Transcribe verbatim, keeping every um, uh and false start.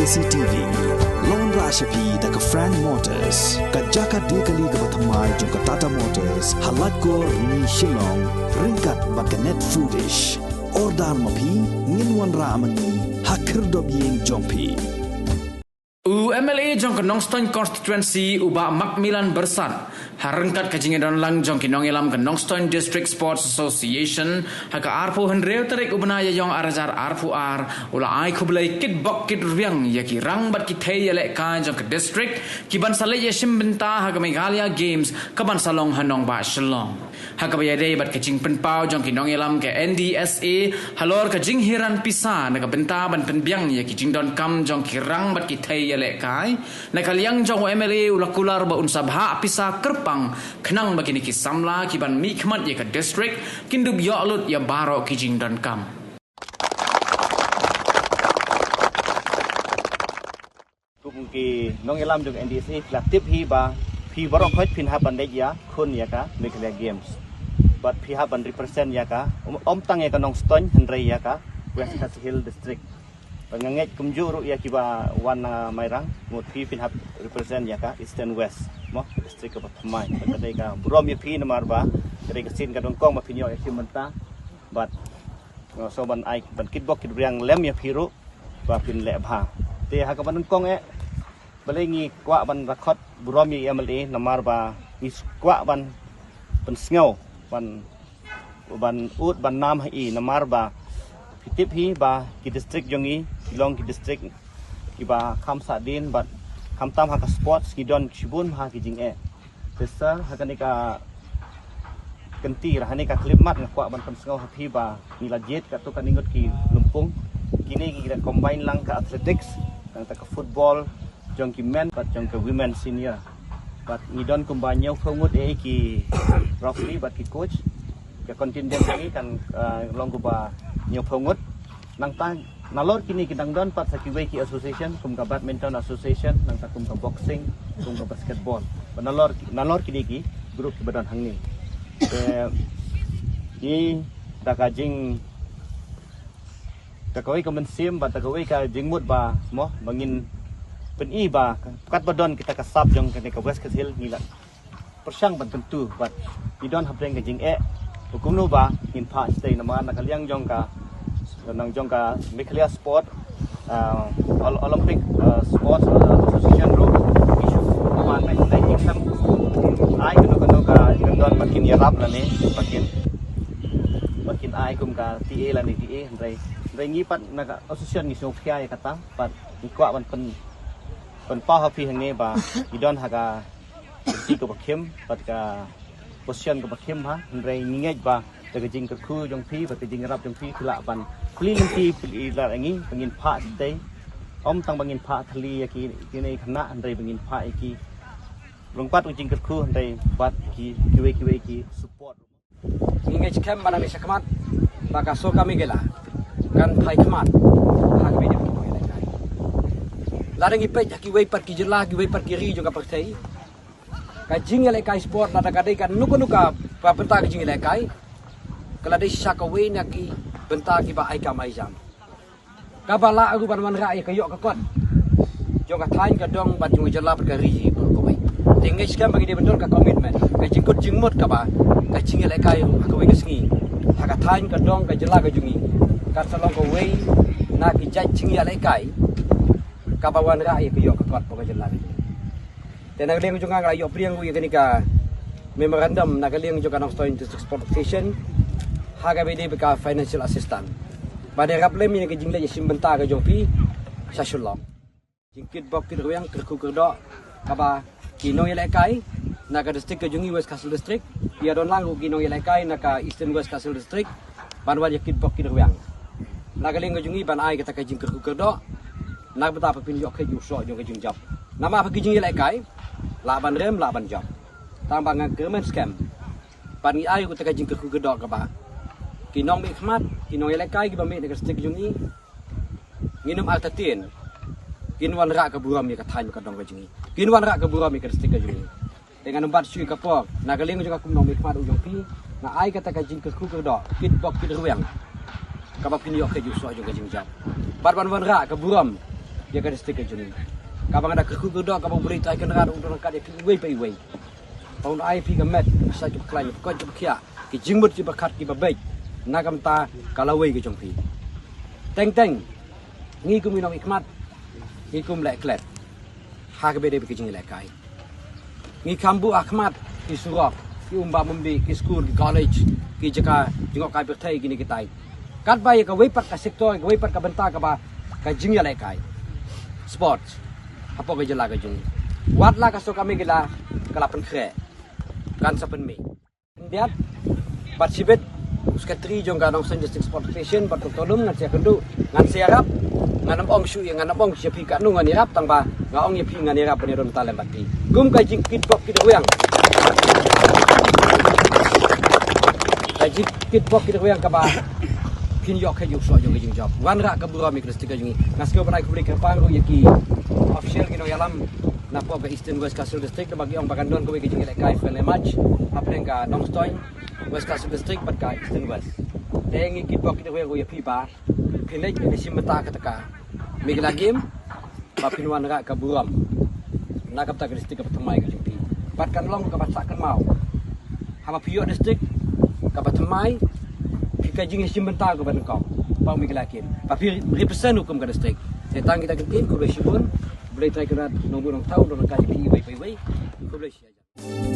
C T V. Long ra sha phi da ka Frank Motors, ka jaka de kali kaba thymmai jong ka Tata Motors, ha Laitkor Ni Shillong, ryngkat bad ka Net Foodish. Order ma phi, ngin wanrah ma ngi ha khyrdop ïing jong phi. U M L A jong ka Nongstoiñ Constituency, u Bah Macmillan Byrsat, ha ryngkat ka jingïadonlang jong ki nongïalam ka Nongstoiñ District Sports Association, ha ka arphew hynriew tarik u bnai Ïaiong arhajar arphew ar, u la ai khublei kitbok kitrwiang ïa ki rang bad ki thei ïalehkai jong ka district, kiban sa leit ïashim bynta ha ka Meghalaya Games, kaban sa long ha nongbah Shillong. Ha kaba ïadei bad ka jingpynpaw jong ki nongïalam ka N D S A halor ka jinghiar pisa na ka bynta ban pynbiang ïa ki jingdonkam jong ki rang bad ki thei ïalehkai, na ka liang jong u M L A u la kular ba un sa bhah pisa kyrpang khnang ba kine ki samla kiban mihkhmat ïa ka district kin dup ïoh lut ïa baroh ki jingdonkam. Kum ki nongïalam jong N D S A, phi la tip hi ba phi baroh khoit phin hap ban leit ïakhun ïa ka Meghalaya Games. Bad phi hap ban represent ïa ka, ym, ym tang ïa ka Nongstoiñ, hynrei ïa ka West Khasi Hills District. Bad nga ngeit kumjuh ruh ïa kiba wan na Mairang, mut phi phin hap represent ïa ka Eastern West, mo, district kaba thymmai. Bad ka dei ka burom ïa phi namar ba ka dei ka sien ka nyngkong ba phin ïoh ïashim bynta. Bad nga sngew ban ai, ban kitbok kitrwiang lem ïa phi ruh ba phin leh bha. Te ha kaba nyngkong eh, balei ngi kwah ban rakot burom ïa i M L A, namar ba ngi kwah ban pynsngew, ban, ban ud, ban nam ha i, namar ba phi tip hi ba ki district jong ngi ki long ki district kiba kham sahdien, bad khamtam ha ka sports ngi don shibun ha ki jingeh. Te sa ha kane ka kynti, ha kane ka khyllipmat, nga kwah ban pynsngew ha phi ba ngi la jied katto katne ngut ki lympung. Kine ki la combine lang ka athletics, nangta ka football jong ki men bad jong ka women senior. Bad ngi don kumba hynñiewphew ngut eh ki referee bad ki coach. Ka contingent jong ngi kan, ah, long kumba hynñiewphew ngut. Nangta nalor kine ki dang don pat sa kiwei ki association, kum ka badminton association, nangta kum ka boxing, kum ka basketball. Bad nalor, nalor kine ki group kiba don hangne. Te ngi da ka jing, da kawei ka mynsiem bad da kawei ka jingmut ba, mo, ba ngin pyni ba katba don kita ka sap jong kane ka West Khasi Hills ngi la pyrshang ban kyntu bad ngi don hapdeng ka jingeh ba kumno ba ngin phah shatei, namar na ka liang jong ka, na jong ka Meghalaya Sport, ah, Ol-, Olympic, ah, Sports, ah, Association ruh ngi shu, namar na ka liang jong ka, ai kano kano ka kyndon ba kin ïarap lane ba kin, ba kin ai kum ka T A lane T A, hynrei, hynrei ngi pat na ka association ngi sngewkhia ïa kata, bad ngi kwah ban pyn, pynpaw ha phi hangne ba ngi don ha ka kynti kaba khim bad ka position kaba khim ha, hynrei ngi ngeit ba da ka jingkyrkhu jong phi bad ka jingïarap jong phi, phi lah ban plie lynti, plie lad ïa ngi ba ngin phah shatei. Ym tang ba ngin phah thylli ïa ki, kine khynnah, hynrei ba ngin phah ïa ki ryngkat u jingkyrkhu, hynrei bad ki, kiwei kiwei ki support. Ngi ngeit skhem ba na ka bynta shakhmat ba ka sorkar Meghalaya kan phai khmat ha kaba ïadei bad ki nongïalehkai. Lada ngi peit ha kiwei pat ki jylla, kiwei pat ki ri jong ka pyrthei, ka jingïalehkai sport, lada ka dei kano kano ka bynta ka jingïalehkai, ka la dei shisha kawei na ki bynta kiba ai kam ai jam. Kaba lah ruh ban wanrah ïa ka ïoh ka kot jong ka thaiñ ka dong bad jong ka jylla bad ka ri hi baroh kawei. Te ngi ngeit skhem ba ngi dei ban don ka commitment, ka jingkut jingmut kaba ka jingïalehkai ha kawei ka sngi ha ka thaiñ ka dong ka jylla ka jong ngi kan sa long kawei na ki jait jingïalehkai kaba wanrah ïa ka ïoh ka kot jong ka jylla ka jong ngi. Te na ka liang jong nga, nga la ïoh pdiang ruh ïa kane ka memorandum na ka liang jong ka Nongstoiñ District Sport Association ha kaba ïadei bad ka financial assistance ba dei rap lem ïa ka jingleit ïashim bynta ka jong phi sha Shillong. Jingkitbok kitrwiang, kyrkhu kyrdoh kaba ki nongïalehkai na ka district ka jong ngi, West Khasi Hills District, ïa don lang ruh ki nongïalehkai na ka Eastern West Khasi Hills District ban wan ïa kitbok kitrwiang na ka liang ka jong ngi ban ai kata ka jingkyrkhu kyrdoh na ka bynta ba phin ïoh khet ïoh soh jong ka jingjop. Namar ba ki jingïalehkai lah ban rem lah ban jop, tang ba nga kyrmen skhem ba ngi ai ruh kata ka jingkyrkhu kyrdoh kaba ki nongmihkhmat, ki nongïalehkai kiba mih na ka district jong ngi, ngin ym artatien, kin wanrah ka burom ïa ka thaiñ ka dong ka jong ngi, kin wanrah ka burom ïa ka district ka jong ngi. Te ngan ym bat shuh ïa ka por, na ka liang jong nga kum u nongmihkhmat u jong phi, nga ai kata ka jingkyrkhu kyrdoh, kitbok kitrwiang kaba phin ïoh khet ïoh soh jong ka jingjop bad ban wanrah ka burom ïa ka district ka jong ngi. Kaba nga da kyrkhu kyrdoh kaba U Blei Trai Kynrad un don ryngkat ïa phi iwei pa iwei. Ba un ai phi ka met, ki shait ki bakhlaiñ, ki koit ki bakhiah, ki jingmut ki bakhat ki babeit na ka bynta ka lawei ka jong phi. Teng teng ngi kum ki nongmihkhmat ngi kum leh klet ha kaba ïadei bad ka jingïalehkai. Ngi kham buh ha khmat ki surok, ki umbam umbih, ki skul, ki college, ki jaka jngohkai pyrthei, kine kitai. Katba ïa kawei pat ka sector, kawei pat ka bynta kaba ka jingïalehkai, sports, hapoh ka jylla ka jong ngi. Wat la ka sorkar Meghalaya ka la pynkhreh, kan sa pynmih. Khyndiat bad shibit u Secretary jong ka Nongstoiñ District Sports Association bad Doctor Lum, ngan sa ïakynduh, ngan sa ïarap. Ngan ym ong shuh ïa, ngan ym ong sha phi katno ngan ïarap, tang ba nga ong ïa phi ngan ïarap ban ïadon bynta lem bad phi kum ka jingkitbok kitrwiang. Ka jingkitbok kitrwiang kaba phin ïoh ka jingsoh jong ka jingjop. Wanrah ka burom ïa ka district ka jong ngi. Nga sngew ban ai khublei kyrpang ruh ïa ki official, ki nongïalam napoh ka Eastern West Khasi Hills District, naba ki ong ba kan don kawei ka jingïalehkai friendly match hapdeng ka Nongstoiñ, West Khasi Hills District bad ka Eastern West. Te ngi kitbok kitrwiang ruh ïa phi ba phin leit, phin shim bynta kata ka Meghalaya Game, ba phin wanrah ka burom na ka bynta ka district kaba thymmai ka jong phi. Bad kan long kaba sah kynmaw haba phi ïoh district kaba thymmai, phi, ka jingshim bynta kaba nyngkong hapoh Meghalaya Game, ba phi represent ruh kum ka district. Te tang kita ki ktien, khublei shibun. U Blei Trai Kynrad Nongbuh Nongthaw un don ryngkat ïa phi iwei pa iwei. Khublei shibun.